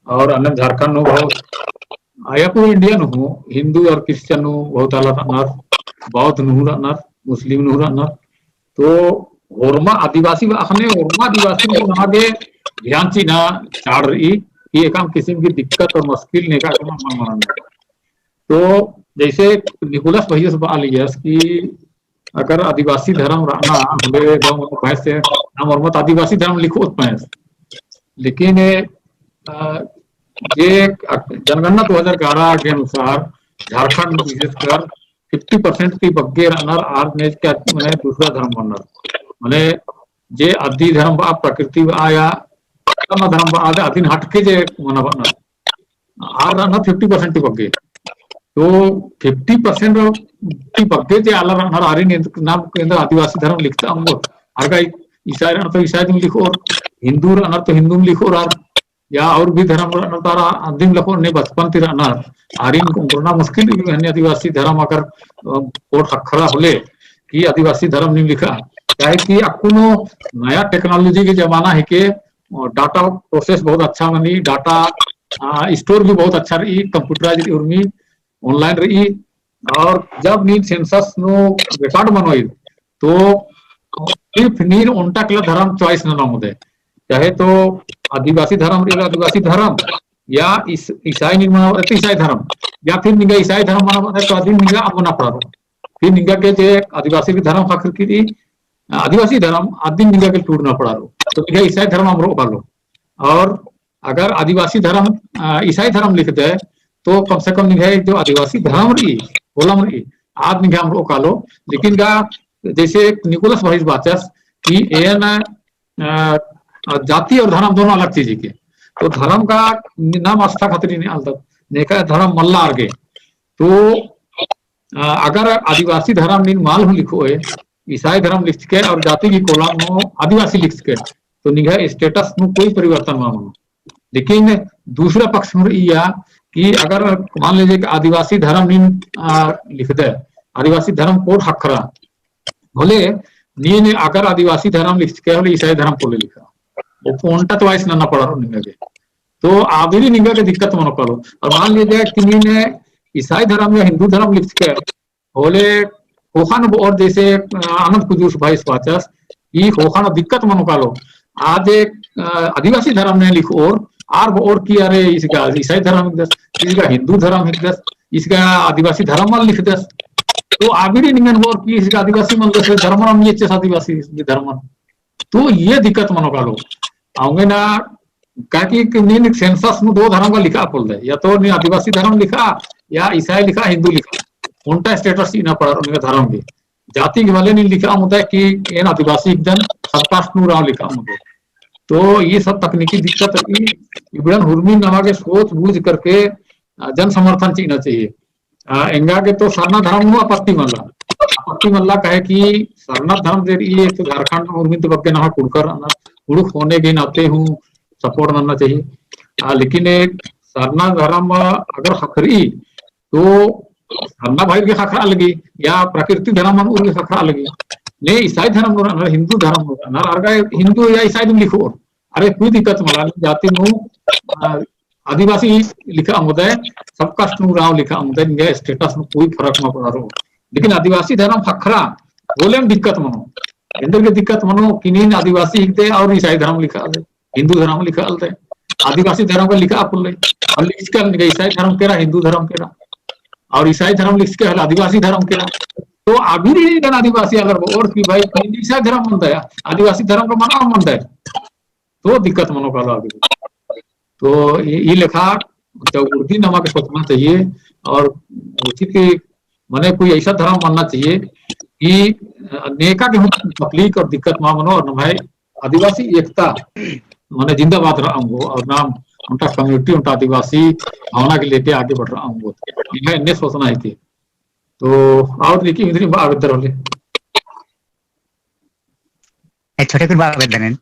और अन्य झारखंड नू बहुत, अ, या पूरा इंडिया नू हूँ हिंदू और क्रिश्चियन नू बहुत आलर रअनर, बौद्ध नू रअनर, मुस्लिम नू रअनर। तो होरमा आदिवासी बा-, अखने होरमा आदिवासी नू नना गे ध्यान चिअना चाड़ रई कि एकअम किसिम की दिक्कत और मुश्किल नेका के मल मना। तो जैसे निकोलस भैया से बआ लगियस कि अगर आदिवासी धर्म रअना होले, दव मनो भैंस से, नाम होरमत आदिवासी धर्म लिखोत भैंस। लेकिन, अ, जे जनगणना दो हज़ार ग्यारह के अनुसार झारखंड में विशेषकर fifty percent ती बग्गे रअनर आर ने का, माने दूसरा धर्म मन्नर। माने जे अदी धर्म बआ, प्रकृति बआ या धर्म बआ, अदिन हटके जे मना बअनर। आर रअनर fifty percent ती बग्गे। तो fifty percent ती बग्गे जे आलर रअनर आरिन एन्द-, नाम एन्देर आदिवासी धर्म लिखता अम्बोर। आर गा ईसाई रअनर तो ईसाई दिम लिखोर, हिंदू रअनर तो हिंदूम लिखोर आर, या और भी धर्म रअनर तो आर अदिम लिखोर ने बचपन ती रअनर। आरिन उंगरना मुश्किल रई हने आदिवासी धर्म अगर, अ, कोड ख़क्खरा होले कि आदिवासी धर्म नीम लिखा। काहे कि अक्कुन नया technology के जमाना है के, अ, data process बहुत अच्छा मनी, data, अ, store भी बहुत अच्छा रई, computerized उर्मी, online रई, और जब नीन census नू record मनोई, तो सिर्फ नीन ओन्टा एकला धर्म choice नना ओंगदय, चाहे तो आदिवासी धर्म रई, आदिवासी धर्म, या ईस-, ईसाई नीन मना, तो ईसाई धर्म, या फिर निंगा ईसाई धर्म मना, तो अदिन निंगा अम्बो ना पड़ारो। फिर निंगा के जे आदिवासी की धर्म ख़क्खरकी रई, आदिवासी धर्म, अदिन निंगा के टूड़ना पड़ारो। तो निंगा ईसाई धर्म अम्बरओ कालो। और अगर आदिवासी धर्म, अ, ईसाई धर्म लिखदय, तो कम से कम निंग्है जो आदिवासी धर्म रई, होलम रई, आद निंग्है अम्बरओ कालो। लेकिन गा, जैसे निकोलस भाई बाचस कि एन, अ, अ, जाति और धर्म दोनों अलग चीज हिके। तो धर्म का नाम आस्था खातिर नीन आलदत, नेका धर्म मल्ला आर गे। तो, अ, अगर आदिवासी धर्म नीन मल हूँ लिखोय, ईसाई धर्म लिखचके और जाति की column नू आदिवासी लिखचके, तो निंग्है status नू कोई परिवर्तन मल मनो। लेकिन दूसरा पक्ष हूँ रई इया कि अगर मान लीजिए कि आदिवासी धर्म नीन, आ, लिखदय, आदिवासी धर्म कोड ख़क्खरा होले, नीन अगर आदिवासी धर्म लिखचके होले ईसाई धर्म पोल्ले लिखा, वो ओन्टा तो choice नना पड़ारो निंगा गे। तो आ बीरी निंगा गे दिक्कत मनो कालो। और मान लीजिए कि नीन ईसाई धर्म या हिंदू धर्म लिखचके होले ख़ोख़ा नू बओर जैसे, अ, आनंद कुजूर भाईस बाचस, ई ख़ोख़ा नू दिक्कत मनो कालो। आद, अ, आदिवासी धर्म ने लिखोर, आर बओर कि अरे ईस गा ईसाई धर्म हिकदस, ईस गा हिंदू धर्म हिकदस, ईस गा आदिवासी धर्म मल लिखदस। तो आ बीरी निंगन बओर कि ईस गा आदिवासी मल लिखदस, धर्म नाम ये चेस आदिवासी धर्म। तो ये दिक्कत मनो कालो। अवंगे ना, काहे कि नीन census नू दो धर्म गा लिखा पोल्लदय, या तो नीन आदिवासी धर्म लिखा, या ईसाई लिखा, हिंदू लिखा। ओन्टा status चिअना पड़ारो निंगा धर्म गे। जाति के भले नीन लिखा मुदा कि एन आदिवासी हिकदन, subcaste नू रआ लिखा मुदा। तो ये सब तकनीकी दिक्कत रई, इबड़न हुरमी नमा गे सोच बूझ करके, अ, जन समर्थन चिअना चाहिए। अ, एंगा गे तो सरना धर्म नू आपत्ति मल्ला, आपत्ति मल्ला काहे कि सरना धर्म जे रई, एक तो झारखंड नू हुरमी तो बग्गे नमा कुँड़ुख़र रअनर, कुँड़ुख़ होने के नाते हूँ support नन्ना चाहिए। अ, लेकिन एक सरना धर्म अगर ख़क्खरई तो सरना भाई गे ख़क्खरआ लगी या प्राकृतिक धर्म मन उर गे ख़क्खरआ लगी। ने ईसाई धर्म नू रअनर, हिंदू धर्म नू रअनर, अरगा हिंदू या ईसाई दिम लिखोर। अरे कोई दिक्कत मला, जाति नू, अ, आदिवासी लिखा मुदा, subcaste नू रआ लिखा मुदा, निंगा status नू कोई फरक मा पड़ारो। लेकिन आदिवासी धर्म ख़क्खरा, होले दिक्कत मनो। एन्देरगे दिक्कत मनो कि नीन आदिवासी हिकदय और ईसाई धर्म लिखा दे। हिंदू धर्म लिखा आलदय, आदिवासी धर्म का लिखा पोल्लय, और लिखचका हले ईसाई धर्म केरा, हिंदू धर्म केरा, और ईसाई धर्म लिखचका हले आदिवासी धर्म केरा। तो अभी भी एन आदिवासी अगर बओर कि भाई ईसाई धर्म मनदय, आदिवासी धर्म का मना मनदय, तो दिक्कत मनो कालो अभी। तो ई, ई लेखा तो उर्दी नमा के सोचना चाहिए और उचित मने कोई ऐसा धर्म मानना चाहिए कि, अ, नेका के हूँ तकलीफ और दिक्कत मा मनो और नम्है आदिवासी एकता मने जिंदाबाद रआ ओंगो और नाम ओन्टा community, ओन्टा आदिवासी भावना के लेके आगे बढ़ रआ ओंगो। एंग्है एन्ने सोचना है कि। तो और देखिए, इधर ही आवेदर होले। ए छोटे कुछ बात बता देन।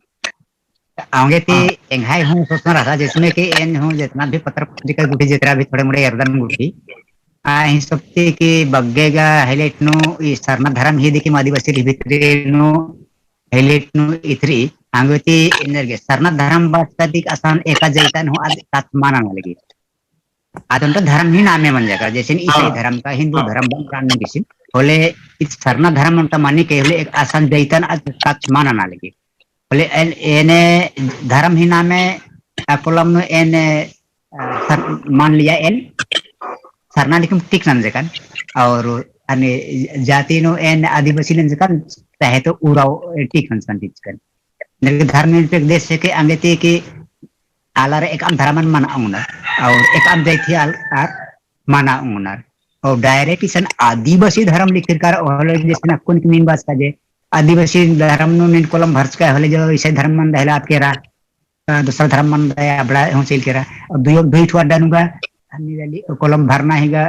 औंगे ती हाँ। एंग्है हूँ सोचना रहा था, जिसमें कि एन हूँ जितना भी पत्र पत्रिका गुट्ठी जितना भी थोड़े मोड़े एरदन गुट्ठी। आ, हिसाब ती कि बग्गे गा highlight नू ई सरना धर्म ही दिकिम आदिवासी री भितरी नू highlight नू इथरी। औंगे ती एन्देरगे सरना धर्म बाचका ती असन एका जैतन हूँ आद काच मना ना लगी। आद ओन्टा धर्म ही नामे मंजा केरा, जैसे ईसाई हाँ। धर्म का, हिंदू हाँ। धर्म बन प्राण में किसी। होले इत सरना धर्म ओन्टा मानी के होले एक असन जैतन आद काच मना ना लगी। होले एन, एन धर्म ही नामे, अ, कोलम नू एन, अ, सर-, मान लिया एन सरना लिखिम ठीक नंजकन, और अन्य जाति नू एन आदिवासी नंजकन, चाहे तो उराँव ठीक नंजकन, ठीक नंजकन। लेकिन धर्मनिरपेक्ष देश है कि औंगे ती कि आलर एकअम धर्मन मना ओंगनर, और एकअम जाति आल-, आर मना ओंगनर। और direct इसन आदिवासी धर्म लिखिरकर, होले जैसे अक्कुन की नीन बाचका जे, आदिवासी धर्म नू नीन कोलम भरचका होले जो ईसाई धर्म मनदय होले आद केरा, अ, दूसरा धर्म मनदय अबड़ा हूँ चइल केरा। और दुई, दुई ठो अड्डा नू गा, अन्नी वाली कोलम भरना ही गा,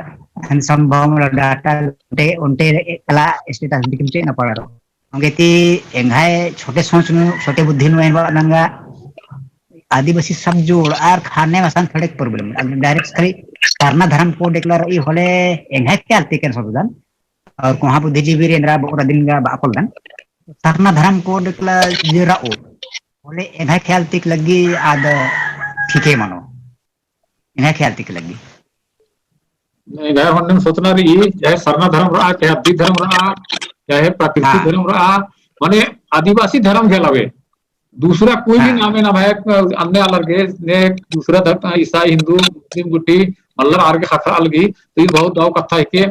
अन संभव मला data ओन्टे, ओन्टे कला status दिकिम चिअना पड़ारो। औंगे ती एंग्है छोटे सोच नू, छोटे बुद्धि नू एन बअनन गा, आदिवासी सब जोड़ आर ख़ने मसान थोड़े problem। अब direct खाली सरना धर्म code एकला रई होले एंग्है ख्याल ती केन सोचदन। और कोहाँ बुद्धिजीवी रे एन्दरा बओर अदिन गा बआ पोल्लदन। सरना धर्म code एकला जे रओ, होले एंग्है ख्याल ती लग्गी आद ठीके मनो। एंग्है ख्याल ती लग्गी। एंग्है हूँ सोचना रई, चाहे सरना धर्म रआ, चाहे अद्दी धर्म रआ, चाहे प्राकृतिक हाँ। धर्म रआ, माने आदिवासी धर्म के अलावे दूसरा कोई भी हाँ। नामे ना भाई, अन्ने आलर गे, ने दूसरा धर्म, ईसाई, हिंदू, मुस्लिम गुट्ठी, मल्लर आर गे ख़क्खरआ लगी, तो ई बहुत दव कत्था हिके,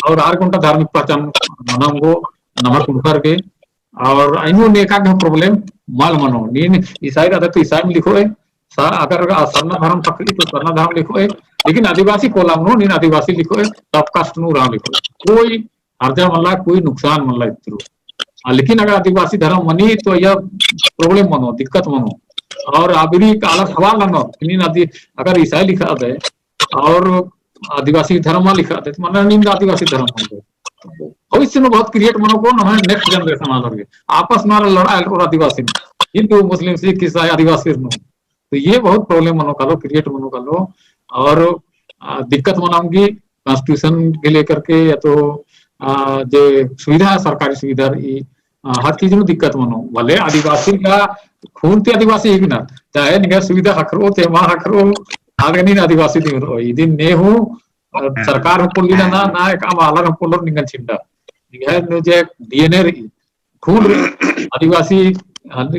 और आर गे ओन्टा धार्मिक पहचान मना ओंगो, नम्है कुँड़ुख़र गे, और अइनू नेका गे problem मल मनो। नीन ईसाई रअदय तो ईसाई में लिखोय, सा-, अगर सरना धर्म ख़क्खरई तो सरना धर्म लिखोय, लेकिन आदिवासी कोलम नू नीन आदिवासी लिखोय, subcaste नू रआ लिखोय। कोई हर्जा मल्ला, कोई नुकसान मल्ला इत्रु। आ, लेकिन अगर आदिवासी धर्म मनी तो या problem मनो, दिक्कत मनो। और अबरी आलर सवाल ननोर, नीन आदि-, अगर ईसाई लिखा दे और आदिवासी धर्म मा लिखा दे, तो मने नीन आदिवासी धर्म मनो। भविष्य में बहुत create मनो को ना, next generation आलर गे। आपस में लड़ाई और आदिवासी में, हिंदू, मुस्लिम, सिख, ईसाई, आदिवासी नू। तो ये बहुत problem मनो कालो, create मनो कालो। और, आ, दिक्कत मना ओंगी constitution के लेकर के, या तो, आ, जे सुविधा है, सरकारी सुविधा रई, आ, हर चीज में दिक्कत मनो। भले आदिवासी का खून ती आदिवासी हिकनर, चाहे निंगा सुविधा ख़क्खरओ, चाहे मा ख़क्खरओ, आद गा नीन आदिवासी दिम रओ। इदिन ने हूँ, आ, हाँ। सरकार हूँ पोल्ली ना, ना, ना, एकअम आलर हूँ पोल्लोर निंगन छिंडा। निंगा नू जे DNA रई, खून रई, आदिवासी, अ,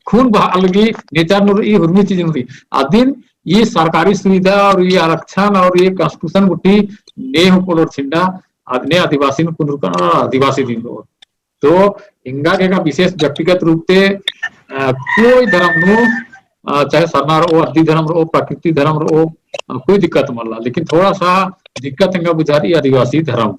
खून बहआ लगी, nature नू रई, हुरमी चीज नू रई। अदिन ई सरकारी सुविधा और ई आरक्षण और ई constitution गुट्ठी ने हूँ पोल्लोर छिंडा, अद ने आदिवासी नू कुन्दुरकन और आदिवासी दिम रओर। तो एंगा गे का विशेष व्यक्तिगत रूप ते, अ, कोई धर्म नू, अ, चाहे सरना रओ, अद्दी धर्म रओ, प्राकृतिक धर्म रओ, अ, कोई दिक्कत मल्ला। लेकिन थोड़ा सा दिक्कत एंगा बुझारई आदिवासी धर्म।